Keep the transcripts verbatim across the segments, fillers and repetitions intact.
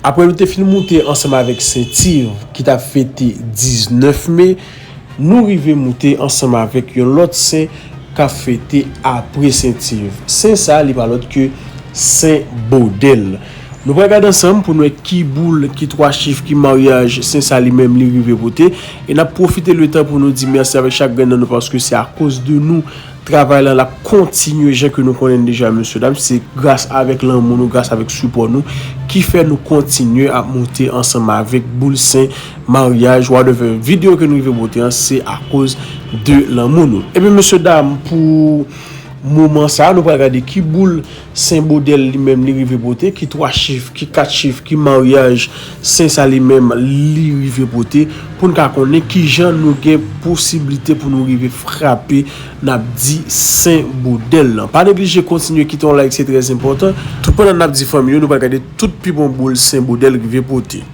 Apre nou te fin moute ansanm avèk Sen Tiv ki t ap fete diznèf me, nou rive moute ansanm avèk yon lòt sen k ap fete apre Sen Tiv. Sen sa, li pa lòt ke Sen Bodèl. Nou pral gade ansanm pou n wè ki boul, ki twa chif, ki maryaj sen sa li menm li rive pote. E n ap pwofite letan pou nou di mèsi avèk chak grenn nan nou, paske se akoz de nou travay la, l ap kontinye jan ke nou konnen l deja, mesye dam. Se gras avèk lanmou nou, gras avèk sipò nou, ki fè nou kontinye ap moute ansanm avèk boul sen, maryaj, whatever. Videyo ke nou rive pote an, se akoz de lanmou nou. Ebyen, mesye dam, pou moman sa, nou pral gade ki boul sen Bodèl li menm li rive pote, ki twa chif, ki kat chif, ki maryaj sen sa li menm li rive pote, pou n ka konnen kijan nou gen posiblite pou nou rive frape, n ap di, sen Bodèl lan. Pa neglije kontinye kite yon like, se trè enpòtan. Toutpandan n ap di fanmi yo, nou pral gade tout pi bon boul sen Bodèl rive pote.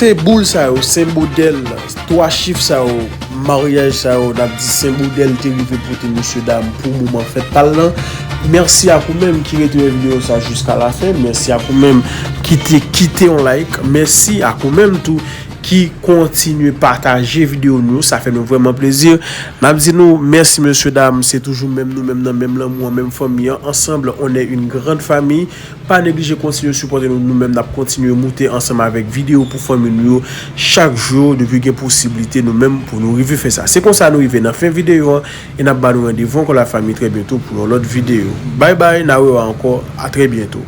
Se boul sa yo, se modèl, twa chif sa yo, maryaj sa yo, n ap di se modèl te rive pote mesye dam pou moman fèt pa l lan. Mèsi ak ou menm ki rete wè videyo sa jiska la fen. Mèsi ak ou menm ki te kite yon like. Mèsi ak ou menm tou ki kontinye pataje videyo nou. Sa fè nou vrèman plezi. N ap di nou mèsi mesye dam. Se toujou menm nou menm nan menm lanmou an, menm fanmi an. Ensemble, on est une grande famille. Pa neglije kontinye sipòte nou, nou menm n ap kontinye moute ansanm avèk videyo pou fanmi nou yo chak jou depi gen posiblite nou menm pou nou rive fè sa. Se konsa nou rive nan fen videyo an e n ap ba nou randevou ankò lafanmi trè byento pou yon lòt videyo. Bay bay, n a wè w ankò, a trè byento.